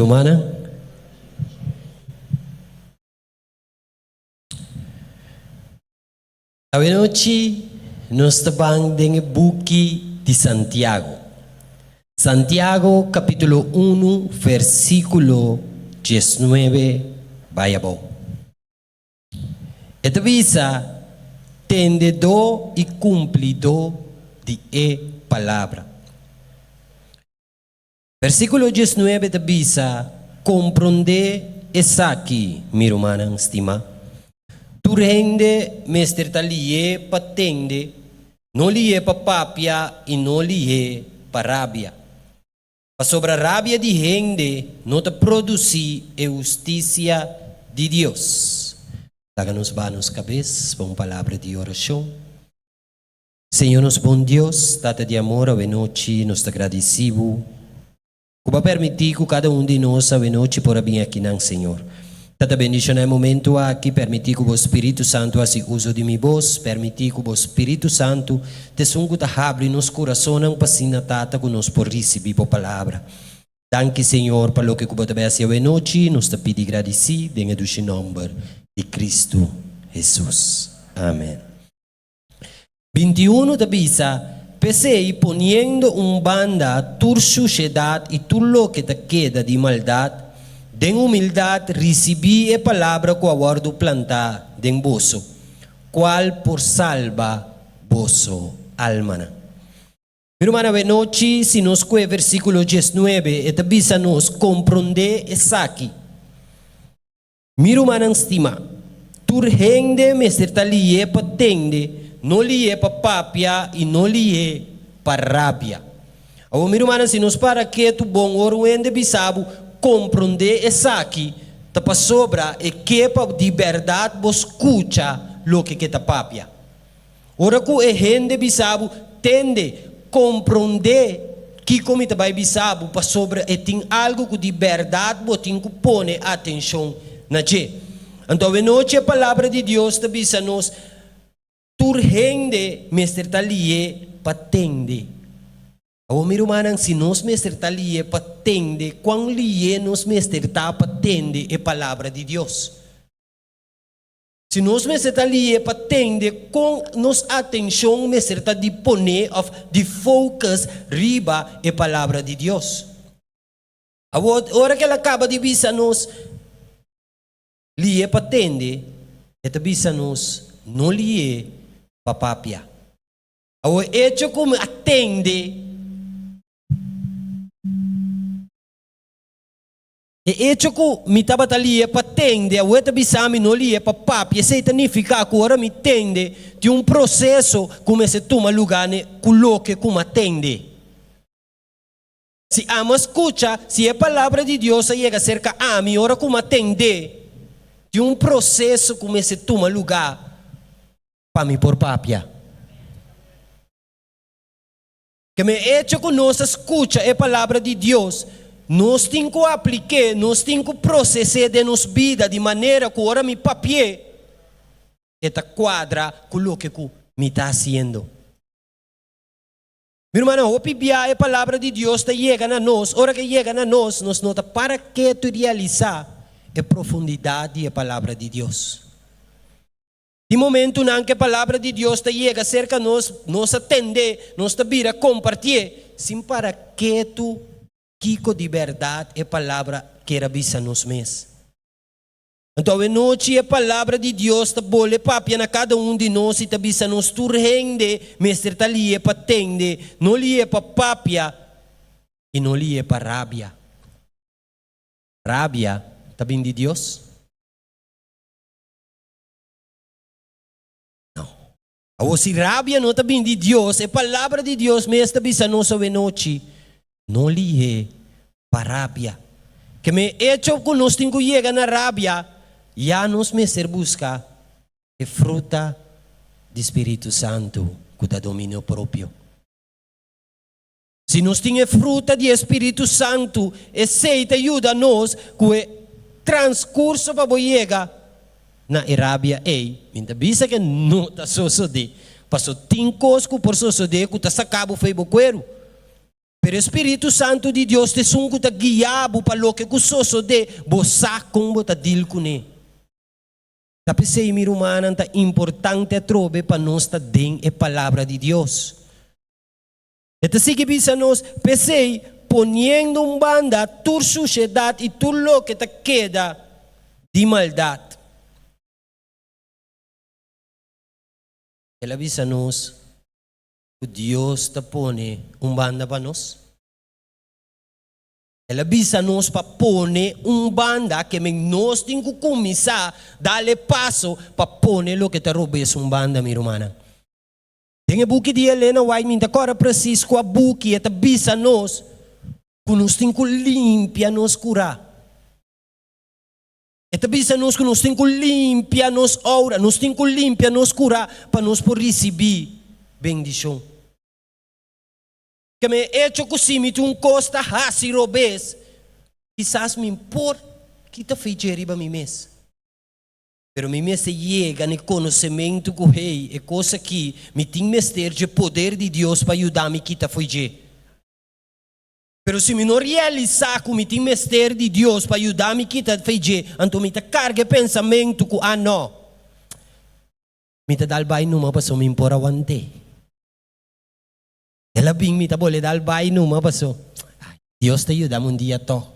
rumannan. Awenochi nos ta ban den e buki di Santiago. Santiago kapítulo unu versíkulo diesnuebe bai abou. E ta bisa, Tendedó i kumplidó di e palabra. Versíkulo diesnuebe ta bisa, Komprondé esaki, mi rumannan stimá, Tur hende mester ta lihé pa tende, no lihé pa papia i no lihé pa rabia. Pasobra rabia di hende no ta produsí e hustisia di Dios. Laga nos baha nos kabes pa un palabra di orashon. Señor nos bon Dios, Tata di amor, awenochi nos ta gradisí Bo ku Bo a permití ku kada un di nos awenochi por a bin akinan, Señor. Tata bendishoná e momentu aki, permití ku Bo Spiritu Santu hasi uso di mi bos, permití ku Bo Spiritu Santu ta esun ku ta habri nos kurasonnan pa asina, Tata, ku nos por risibí Bo Palabra. Danki, Señor, pa loke ku Bo ta bai hasi awenochi, nos ta pidi gradisí den e dushi nòmber di Kristu Hesus. Amen. 21 ta bisa, P'esei, poniendo un banda tur shushedat i tur loke ta keda di maldat, den humildat risibí e palabra ku a wòrdu plantá den boso, kual por salba boso almanan. Mi ruman, awenochi, si nos kue versíkulo diesnuebe, e ta bisa nos komprondé esaki. Mi rumannan stimá, tur hende mester ta lihé pa tende, no lihé pa papia i no lihé pa rabia. Awor, mi rumannan, si nos para ketu bon ora un hende bisa bo komprondé esaki, ta pasobra e ke pa di bèrdat bo skucha loke ke ta papia. Ora ku e hende bisa bo, Tende, komprondé kiko mi ta bai bisa bo, pasobra e tin algu ku di bèrdat bo tin ku pone atenshon na dje. Anto awenochi e Palabra di Dios ta bisa nos, Tur hende mester ta lihé pa tende. Awor mi rumannan, si nos mester ta lihé pa tende, kuan lihé nos mester ta pa tende e Palabra di Dios? Si nos mester ta lié pa tende kon nos atenshon mester ta di pone òf di focus riba e Palabra di Dios. Awor, ora ku el a kaba di bisa nos lié pa tende, e ta bisa nos no lié pa papia. Awor, echo ku mi a tende. E echo ku mi tabata lie pa tende, awor ta bisa mi no lie pa papia, esei ta nifiká ku ora mi tende, tin un proseso ku mester tuma lugá ne ku loke ku m'a tende. Si amo a skucha, si e Palabra di Dios a yega serka ami ora ku m'a tende, tin un proseso ku mester tuma lugá pa mi por papia. Ke me echo ku nos a skucha e Palabra di Dios, nos tin ku aplik'é, nos tin ku proses'é den nos bida di manera ku ora mi papi'é, e ta kuadra ku loke ku mi ta hasiendo. Mi rumannan, hopi bia e Palabra di Dios ta yega na nos, ora ku e yega na nos, nos no ta para ketu i realisá e profundidat di e Palabra di Dios. Di momentunan ku e Palabra di Dios ta yega serka nos, nos a tend'é, nos ta bira kompartié, sin para ketu kiko di bèrdat e Palabra kier a bisa nos mes. Anto awenochi e Palabra di Dios ta bole papia na kada un di nos i ta bisa nos tur hende mester ta lié pa tende, no lié pa papia i no lié pa rabia. Rabia ta bin di Dios? No. Awor si rabia no ta bin di Dios, e Palabra di Dios mes ta bisa nos awenochi, No lihé pa rabia. Ke men echo ku nos tin ku yega na rabia, ya nos mester buska e fruta di Spiritu Santu ku ta dominio propio. Si nos tin e fruta di e spiritu santu, esei ta yuda nos ku e transkurso pa bo yega na e rabia ei. Mi ta bisa ke no ta sosodé, paso tin kos ku por sosodé ku ta saka bo fei bo kueru. Pero e Spiritu Santu di Dios ta esun ku ta guia bo pa loke ku sosodé, bo sa kon bo ta dil kuné. Ta p'esei, mi rumannan, ta importante atrobe pa nos ta den e Palabra di Dios. E ta sigui bisa nos, P'esei, poniendo un banda tur sushedat i tur loke ta keda di maldat. El a bisa nos ku Dios ta pone un banda pa nos? El a bisa nos pa pone un banda, ke men nos tin ku kuminsá dal e paso pa pone loke ta robes un banda, mi rumannan. Den e buki di Elena White mi ta kòrda presis kua buki e ta bisa nos ku nos tin ku limpia nos kurá. E ta bisa nos ku nos tin ku limpia nos oura, nos tin ku limpia nos kurá pa nos por risibí bendishon. Keme e echo ku si mi tin un kos ta hasi robes, kisas mi por kita fe dje riba mi mes. Pero mi mester yega na e konosementu ku, hey, e kos akí, mi tin mester dje poder di Dios pa yuda mi kita fo'i dje. Pero si mi no realisá ku mi tin mester di Dios pa yuda mi kita fo'i dje, anto mi ta karga e pensamentu ku, ah no, mi ta dal bai numa pasobra mi por awant'é. El a bin, mi ta bole dal bai numa paso Dios ta yuda mi un dia tog.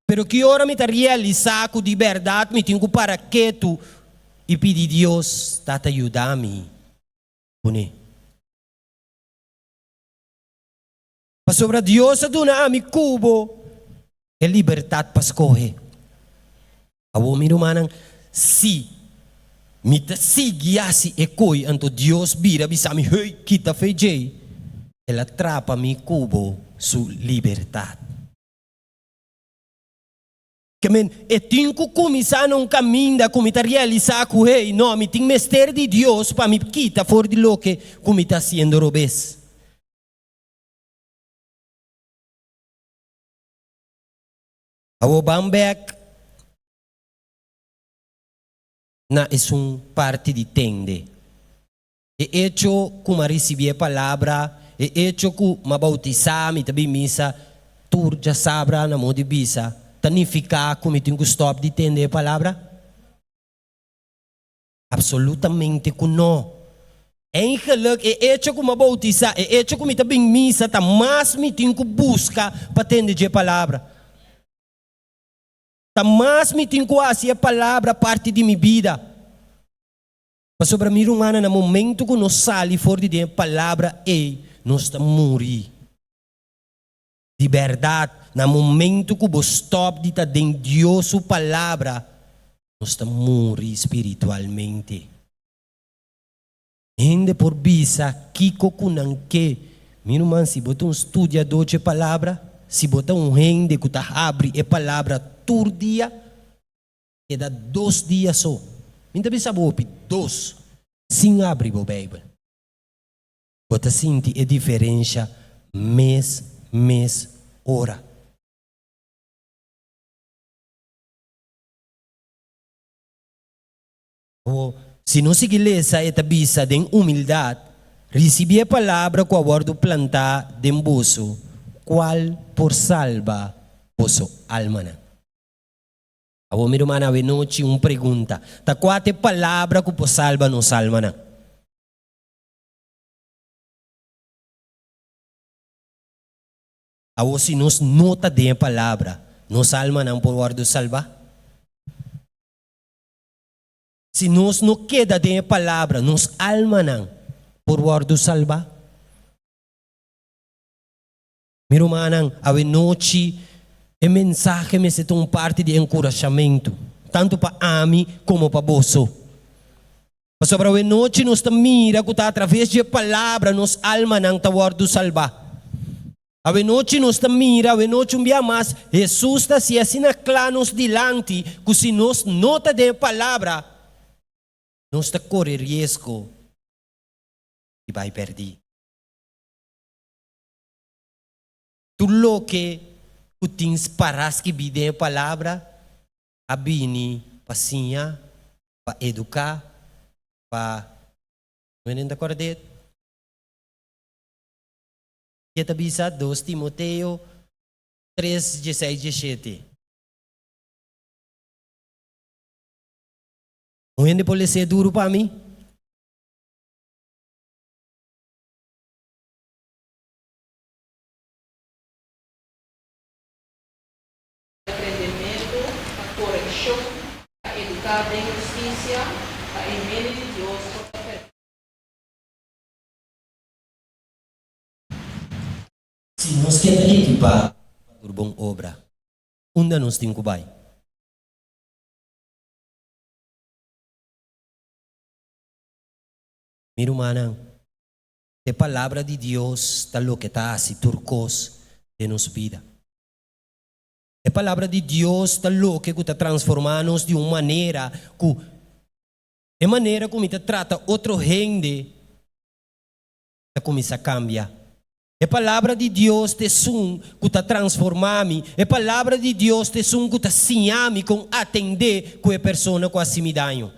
Pero ki ora mi ta realisa ku di bèrdat mi tin ku para ketu i pidi Dios, Tata yuda mi kuné. Pasobra Dios a duna ami ku bo e libertat pa skohe. Awor mi rumannan, si mi ta sigui hasi e koi, anto Dios bira bisa mi, Hey, kita fe djei. El a trapa mi ku bo su libertat. Ke men, e tin ku kuminsá na un kaminda ku mi ta realisá ku, hey, no, mi tin mester di Dios pa mi kita for di loke ku mi ta hasiendo robes. Awor ban bek na esun parti di tende. E echo ku m'a risibí e palabra, e echo ku m'a boutisá, mi ta bin misa tur djasabra na modo di bisa, ta nifiká ku mi tin ku stòp di tende e palabra? Absolutamente ku no. Eigenlijk e echo ku m'a boutisá, e echo ku mi ta bin misa ta mas mi tin ku buska pa tende dje palabra. Ta mas mi tin ku hasi e palabra parti di mi bida. Pasobra mi rumannan na momento ku nos sali for di den e palabra ei nos ta muri. Di bèrdat, na momentu ku bo stòp di ta den Dios su Palabra, nos ta muri spiritualmente. Hende por bisa kiko ku nan ke. Mi ruman, si bo ta un studiadó dje Palabra, si bo ta un hende ku ta habri e Palabra tur dia, keda dos dia so, mi ta bisa bo hopi, dos, sin habri bo Beibel. Bo ta sinti e diferensha mes mes ora. Bo, si nos sigui lesa e ta bisa den humildat, Risibí e palabra ku a wòrdu plantá den boso, kual por salba boso almanan. Awor mi ruman awenochi un pregunta, ta kua ta e palabra ku por salba nos almanan? Awor si nos no ta den e palabra, nos almanan por wòrdu salbá? Si nos no keda den e palabra, nos almanan por wòrdu salbá? Mi rumannan, awe nochi e mensahe mester ta un parti di enkurashamentu, tantu pa ami komo pa boso. Pasobra awe nochi nos ta mira ku ta atraves di e palabra nos almanan ta wòrdu salbá. Awe nochi nos ta mira, awe nochi un bia mas, Hesus ta hasi asina kla nos dilanti ku si nos no ta den e palabra, nos ta kore riesgo di bai pèrdí. Tur loke ku tin pará skibí den e palabra a bini pa siña, pa eduká, pa, no hende ta kòrda e? Ke ta bisa 2 Timoteo 3, 16, 17. Un hende por les'é duru pa mi? Reprendementu, pa korekshon, pa eduká den hustisia, pa e hende di Dios por ta perfekto. Si nos keda ekipá pa tur bon obra, unda nos tin ku bai? Mi rumannan, e Palabra di Dios ta loke ta hasi tur kos den nos bida. E Palabra di Dios ta loke ku ta transformá nos di un manera ku e manera ku mi ta trata otro hende ta kuminsá kambia. E Palabra di Dios ta esun ku ta transformá mi. E Palabra di Dios ta esun ku ta siña mi kon atendé ku e persona ku a hasi mi daño.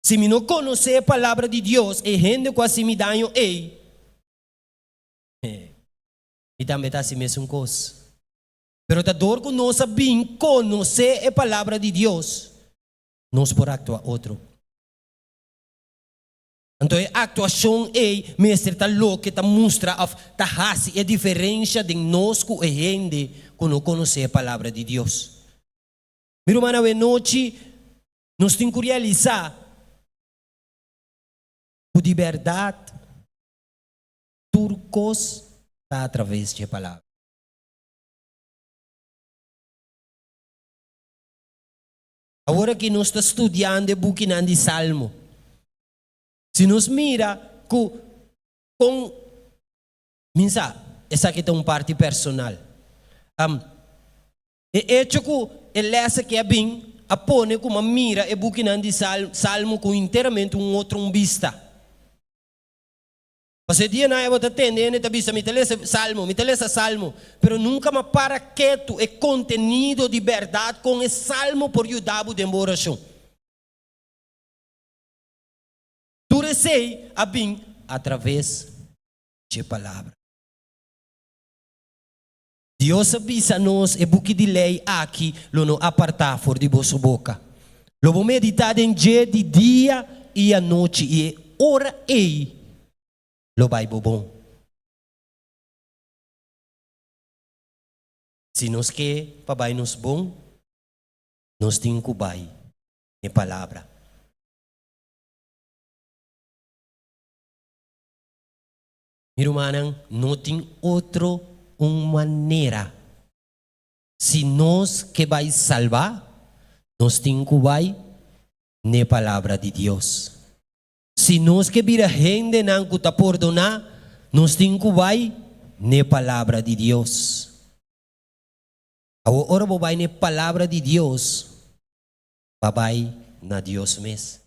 Si mi no konosé e Palabra di Dios, e hende ku a hasi mi daño ei, mi tambe ta hasi mesun kos. Pero ta dor ku nos a bin konosé e Palabra di Dios, nos por aktua otro. Anto e aktuashon ei mester ta loke ta mustra òf ta hasi e diferensha den nos ku e hende ku no konosé e Palabra di Dios. Mi ruman, awenochi nos tin ku realisá ku di bèrdat tur kos ta atraves dje Palabra. Awor aki nos ta studiando e bukinan di Salmo. Si nos mira ku kon, min sa, esaki ta un parti personal. E echo ku e lès aki a bin a pone ku mi a mira e bukinan di Salmo ku enteramente un otro un bista. Pasobra e dianan ei bo ta tende hende ta bisa, Mi ta lesa Salmo, mi ta lesa Salmo, pero nunka mi a para ketu e kontenido di bèrdat kon e Salmo por yuda bo den bo orashon. Tur esei a bin atraves dje Palabra. Dios a bisa nos, E buki di lei aki lo no apartá for di boso boka. Lo bo meditá den dje di dia i anochi, i e ora ei lo bai bo bon. Si nos ke pa bai nos bon, nos tin ku bai n'e Palabra. Mi rumannan, no tin otro un manera. Si nos ke bai salbá, nos tin ku bai n'e Palabra di Dios. Si nos ke bira hendenan ku ta pordoná, nos tin ku bai n'e Palabra di Dios. Awor ora bo bai n'e Palabra di Dios, bo a bai na Dios mes.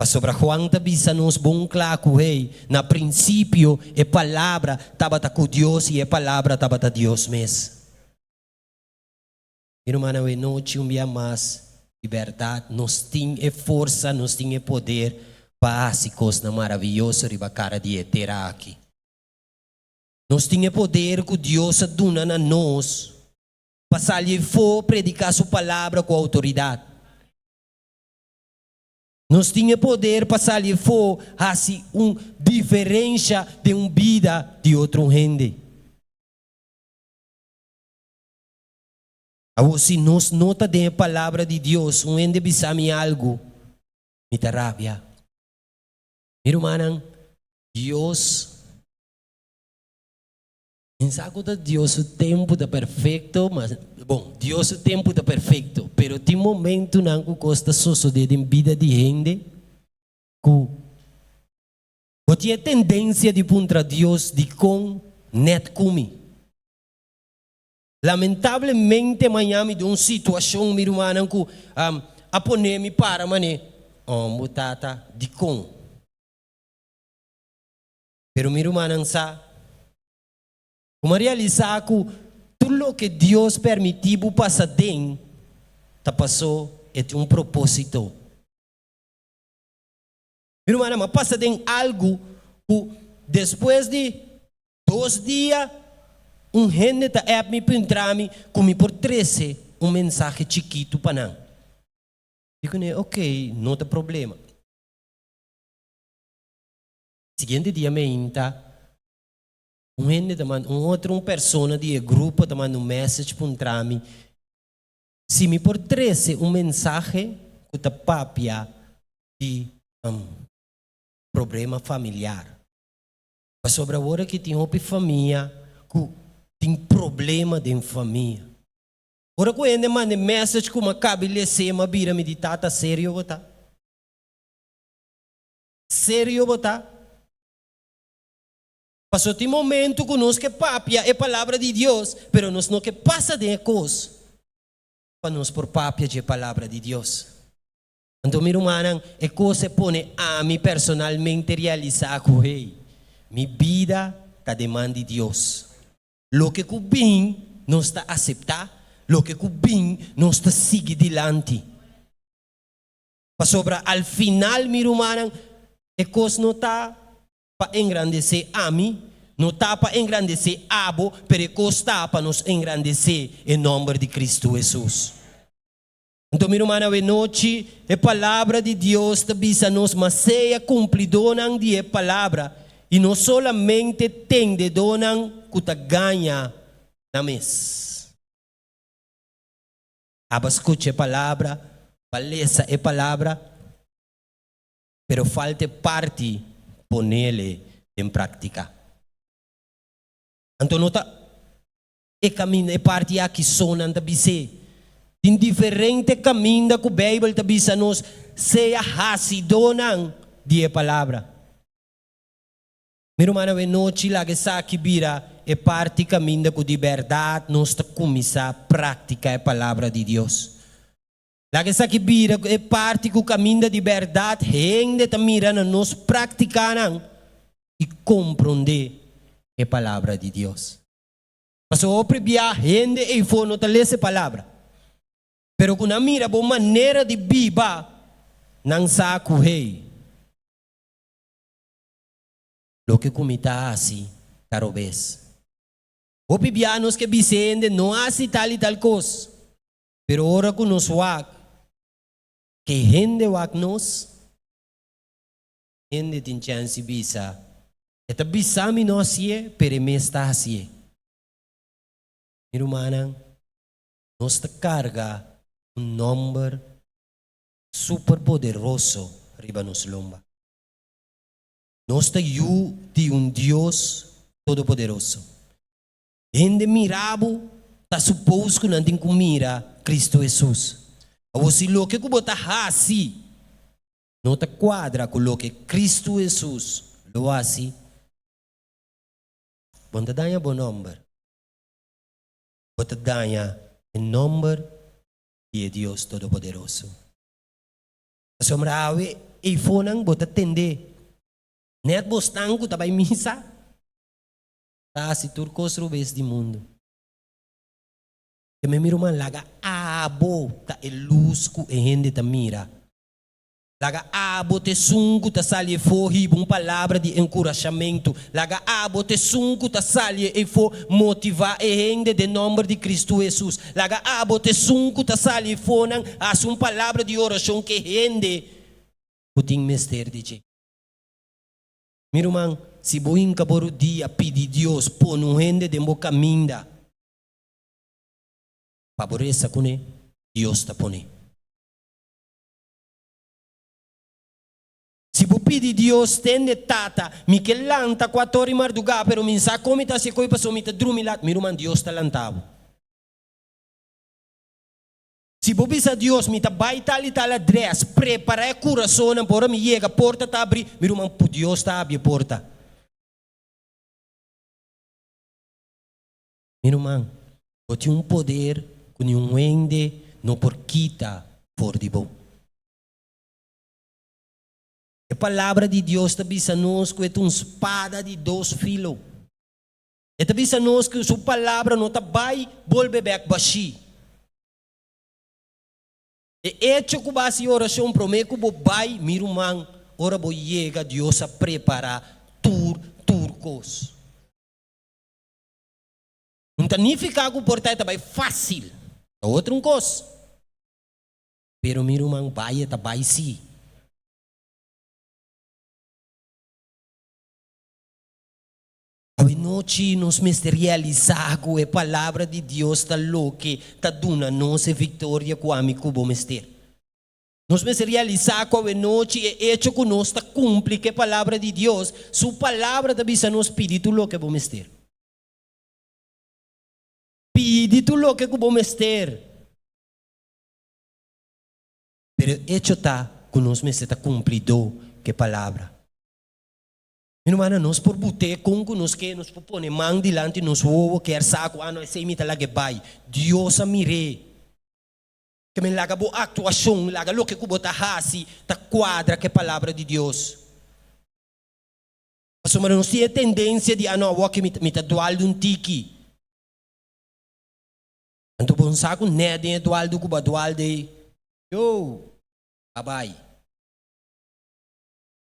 Pasobra Juan ta bisa nos bon kla ku hey, na prinsipio e Palabra tabata ku Dios i e Palabra tabata Dios mes. Mi rumannan, awe nochi un bia mas, di bèrdat nos tin e forsa, nos tin e poder pa hasi kosnan maravioso riba kara di e tera aki. Nos tin e poder ku Dios a duna na nos pa sali efó prediká su Palabra ku outoridat. Nos tin e poder pa sali efó hasi un diferensha den un bida di otro hende. Awor si nos no ta den e Palabra di Dios, un hende bisa mi algu, mi ta rabia. Mi rumannan, Dios. Mi sa ku ta Dios su tempu ta perfekto, ma bon, Dios su tempu ta perfekto, pero tin momentunan ku kos ta sosodé den bida di hende ku bo tin e tendensia di puntra Dios dikon nèt ku mi. Lamentablemente maña mi den un situashon, mi rumannan, ku a pone mi para manera, Ombo tata, dikon? Pero mi rumannan sa ku mi a realisá ku tur loke Dios permití bo pasa den ta pasó e tin un propósito. Mi rumannan, mi a pasa den algu ku. Despues di dos dia, un hende ta app mi puntra mi ku mi por trese un mensahe chikitu pa nan. Mi kuné, ok, no ta problema. Siguiente dia meinta, un hende ta manda, un otro un persona di e grupo ta manda un message puntra mi si mi por trese un mensahe ku ta papia di problema familiar. Pasobra awor aki tin hopi famia ku tin problema den famia. Ora ku hende manda e message ku mi a kabi les'é, mi a bira mi di, Tata, serio bo ta? Serio bo ta? Pasobra tin momento ku nos ke papia e palabra di Dios, pero nos no ke pasa den e kos pa nos por papia dje palabra di Dios. Anto mi rumannan, e kos e pone ami personalmente realisá ku, hey, mi bida ta den man di Dios. Loke ku bin nos ta aseptá, loke ku bin nos ta sigui dilanti. Pasobra al final, mi rumannan, e kos no ta pa engrandesé ami, no ta pa engrandesé abo, pero e kos ta pa nos engrandesé e nòmber di Kristu Hesus. Anto mi rumannan, awe nochi e Palabra di Dios ta bisa nos mas sea kumplidónan di e Palabra i no solamente tendedónan ku ta gaña nan mes. Aba skucha e Palabra, pa lesa e Palabra, pero falta e parti ponele den práktika. Anto no ta e kaminda, e parti aki so nan ta bis'é. Tin diferente kaminda ku Beibel ta bisa nos sea hasidónan di e palabra. Mi ruman awenochi laga esaki bira e parti kaminda ku di bèrdat nos ta kuminsá praktiká e palabra di Dios. Laga esaki bira e parti ku kaminda di bèrdat hende ta mira na nos praktikanan i komprondé e palabra di Dios. Pasobra hopi bia hende eifó no ta lesa e palabra, pero ku nan mira bo manera di biba, nan sa ku, hey, loke ku mi ta hasi ta robes. Hopi bia nos ke bisa e hende no hasi tal i tal kos, pero ora ku nos wak ke hende wak nos, hende tin chèns di bisa, E ta bisa mi no hasié, pero e mes ta hasié. Mi rumannan, nos ta karga un nòmber super poderoso riba nos lomba. Nos ta yu di un Dios Todopoderoso. Hende mira bo ta supos ku nan tin ku mira Kristu Hesus. Awor si loke ku bo ta hasi no ta kuadra ku loke Kristu Hesus lo hasi, bo no ta daña bo nòmber, bo ta daña e nòmber di e Dios Todopoderoso. Pasobra awe eifonan bo ta tende nèt bosnan ku ta bai misa ta hasi tur kos robes di mundu. Te mi ruman laga abo ta e lus ku e hende ta mira. Laga abo ta esun ku ta sali efó hiba un palabra di enkurashamentu. Laga abo ta esun ku ta sali efó motivá e hende den nòmber di Kristu Hesus. Laga abo ta esun ku ta sali efónan hasi un palabra di orashon ku e hende ku tin mester di dje. Mi ruman, si bo hinka bo rudia pidi Dios pone un hende den bo kaminda pa bo resa kuné, Dios ta pone. Si bo pidi Dios, tende, Tata, mi ke lanta kuator di mardugá, pero mi n'sa kon mi ta hasi e koi pasobra mi ta drumi lat. Mi ruman, Dios ta lanta bo. Si bo bisa Dios, mi ta bai tal i tal adrès, prepará e kurasonnan pa ora mi yega, porta ta abrí. Mi ruman, Dios ta abri e porta. Mi ruman, bo tin un poder ku niun hende no por kita for di bo. E Palabra di Dios ta bisa nos ku e ta un spada di dos filo. E ta bisa nos ku su Palabra no ta bai bolbe bèk bashí. E echo ku bo hasi orashon promé ku bo bai, mi ruman, ora bo yega Dios a prepará tur, tur. kos. No ta nifiká ku por ta e ta bai fásil. Ta otro un kos. Pero mi ruman bai e ta bai sí. Awenochi nos mester realisá ku e Palabra di Dios ta loke ta duna nos e viktoria ku ami ku bo mester. Nos mester realisá ku awenochi e echo ku nos ta kumpli ku e Palabra di Dios, Su Palabra ta bisa nos pidi tur loke bo mester. Pidi tur loke ku bo mester. Pero e echo ta ku nos mester ta kumplidó ku e Palabra. Mi rumannan, nos por but'é kon ku nos ke, nos por pone man dilanti nos wowo kier sa ku, ah no, esei mi ta lag'é bai. Dios a mir'é. Ke men laga bo aktuashon, laga loke ku bo ta hasi ta kuadra ku e Palabra di Dios. Pasobra nos tin e tendensia di, ah no, awoki mi mi ta dual di un tiki. Anto bo no sa ku nèt den e dualdu ku bo a dual dei, yo, a bai.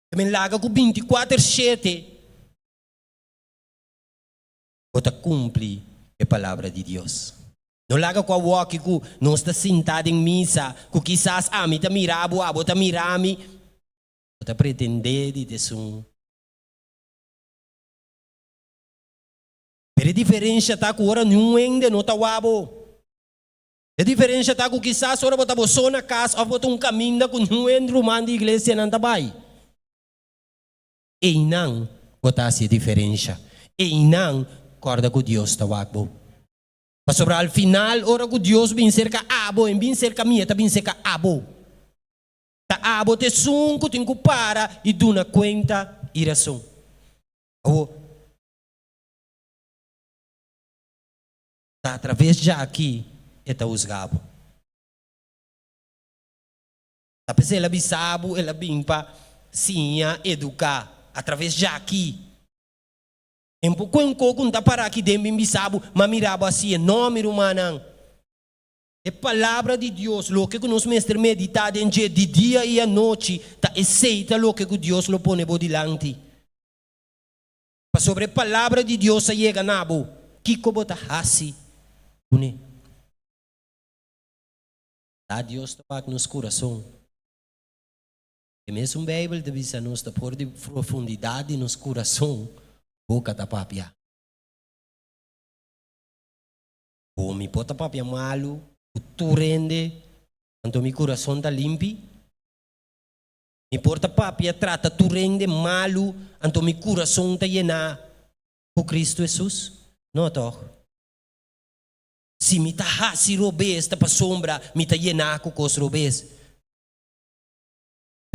Ke men laga ku binti kuater shete bo ta kumpli e palabra di Dios. No laga ku awoki ku nos ta sintá den misa ku kisas ami ta mira bo, abo ta mira mi. Bo ta pretendé di ta esun. Pero e diferensha ta ku ora niun hende no ta wak bo. E diferensha ta ku kisas ora bo ta bo so na kas òf bo ta un kaminda ku niun hende ruman di iglesianan ta bai. Einan bo ta hasi e diferensha. Einan kòrda ku Dios ta wak bo. Pasobra al final ora ku Dios bin serka abo, en bin serka mi, e ta bin serka abo. Ta abo ta esun ku tin ku para i duna kuenta i rason. Awor. Ta atraves djaki e ta husga bo. Ta p'esei el a bisa bo, el a bin pa siña, eduká, atraves djaki. En por ku un koko n'ta para aki den bin bisa bo, m'a mira bo hasié. No, mi rumannan. E Palabra di Dios, loke ku nos mester meditá den dje di dia i anochi, ta esei ta loke ku Dios lo pone bo dilanti. Pasobra e palabra di Dios a yega na bo, kiko bo ta hasi kuné? Ta Dios ta wak nos kurason. E mesun Beibel ta bisa nos ta for di profundidat di nos kurason boka ta papia. Bo mi por ta papia malu ku tur hende, anto mi kurason ta limpi? Mi por ta papia trata tur hende malu anto mi kurason ta yená ku Kristu Hesus? No tòg? Si mi ta hasi robes ta pasobra mi ta yená ku kos robes.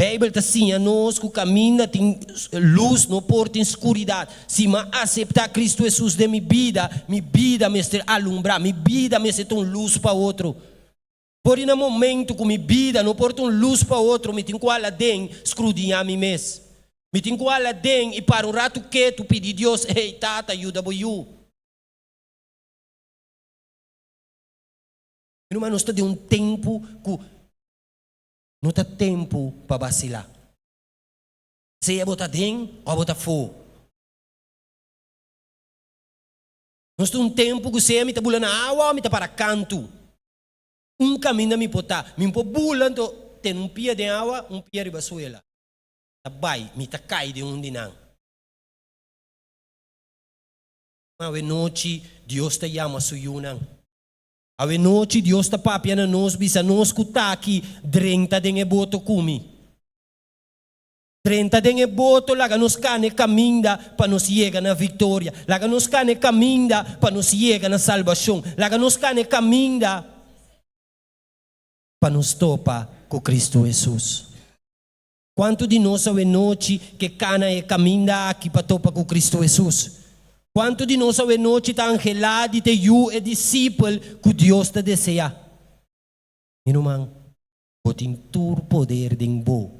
Beibel ta siña nos ku kaminda tin lus no por tin skuridat. Si mi a aseptá Kristu Hesus den mi bida, mi bida mester alumbrá, mi bida mester ta un lus pa otro. Por i na momento ku mi bida no por ta un lus pa otro, mi tin ku hala den skrudiñá mi mes. Mi tin ku hala den i para un ratu ketu pidi Dios, Hey, Tata, yuda bo yu. Mi ruman, nos ta den un tempu ku no ta tempu pa basilá. Sea bo ta den òf bo ta afó. Nos ta un tempu ku sea mi ta bula na awa òf mi ta para kantu. Un kaminda mi por ta. Mi por bula anto tene un pia den awa, un pia riba suela. Ta bai, mi ta kai den un di nan. Awe nochi Dios ta yama su yunan. Awe nochi Dios ta papia na nos, bisa nos ku ta aki, drenta den e boto ku mi. Drenta den e boto, laga nos kana e kaminda pa nos yega na viktoria. Laga nos kana e kaminda pa nos yega na salbashon. Laga nos kana e kaminda pa nos topa ku Kristu Hesus. Kuantu di nos awenochi ke kana e kaminda aki pa topa ku Kristu Hesus? Kuantu di nos awenochi ta anhelá di ta yu e disipel ku Dios ta deseá? Mi ruman, bo tin tur poder den bo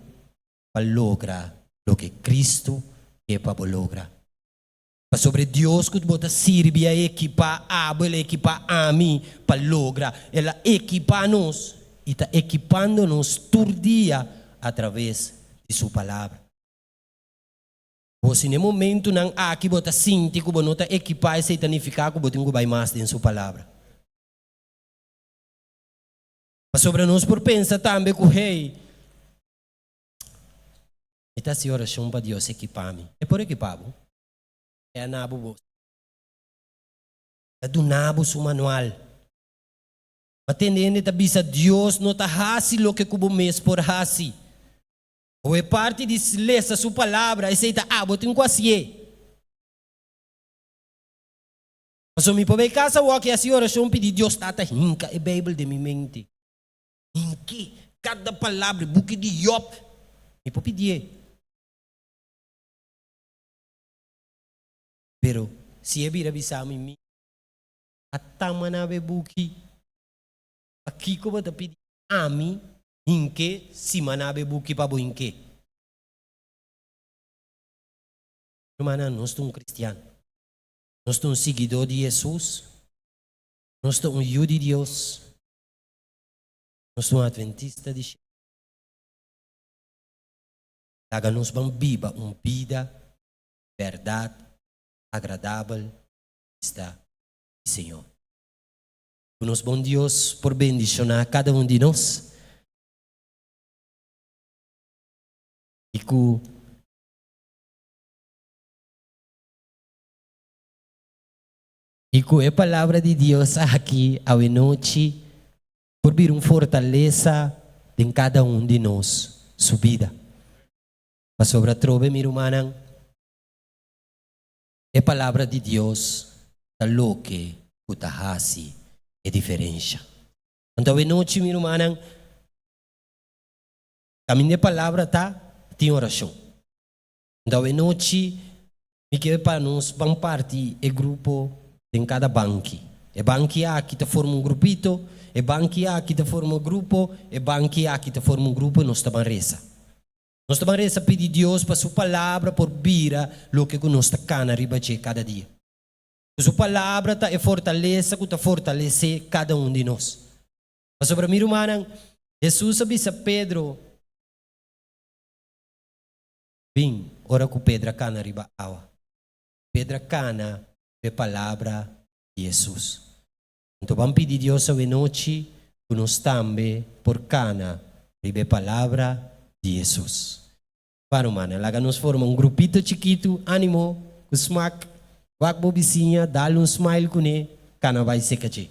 pa logra loke Cristo ke pa bo logra. Pasobra e Dios ku bo ta sirbi a ekipá abo, el a ekipá ami pa logra. El a ekipá nos i ta ekipando nos tur dia atraves di su Palabra. Bo si n'e momentunan aki bo ta sinti ku bo no ta ekipá esei ta nifiká ku bo tin ku bai mas den su Palabra. Pasobra nos por pensa tambe ku, Hey, mi ta hasi orashon pa Dios ekipá mi. E por ekipá bo. E a na bo bos. E a duna bo su manual. Ma tende hende ta bisa Dios no ta hasi loke ku bo mes por hasi. Bo e parti di lesa su palabra, esei ta abo tin ku hasié. Pasobra mi por bai kas awor ki hasi orashon pidi Dios Tata hinka e Beibel den mi mente. Hink'é kada palabra, e buki di Job, mi por pidié. Pero si e bira bisa mi, mi a tama na bo e buki, pakiko bo ta pidi ami Hinke sima na be buki pa bo hinke. Rumannan, nos ta un kristian. Nos ta un siguidó di Hesus. Nos ta un yu di Dios. Nos ta un adventista di shelu. Laga nos ban biba un bida di bèrdat agradabel bista di Señor. Ku nos bon Dios por bendishoná kada un di nos i ku i ku e Palabra di Dios aki awenochi por bira un fortalesa den kada un di nos su bida. Pasobra atrobe, mi rumannan, E Palabra di Dios ta loke ku ta hasi e diferensha. Anto awenochi, mi rumannan, kaminda e Palabra ta, tin orashon. Anto awenochi mi ke pa nos ban parti e grupo den kada banki. E banki aki ta forma un grupito, e banki aki ta forma un grupo, e banki aki ta forma un grupo i nos ta ban resa. Nos ta ban resa pidi Dios pa su Palabra por bira loke ku nos ta kana riba dje kada dia. Ku su Palabra ta e fortalesa ku ta fortalesé kada un di nos. Pasobra mi rumannan, Hesus a bisa Pedro, Bin, ora ku Pedro a kana riba awa. Pedro a kana ku e Palabra di Hesus. Anto ban pidi Dios awenochi ku nos tambe por kana riba e palabra di Hesus. Ba rumannan, laga nos forma un grupito chikitu, animo, ku smak, wak bo bisiña, dal un smile kuné, kana bai seka dje.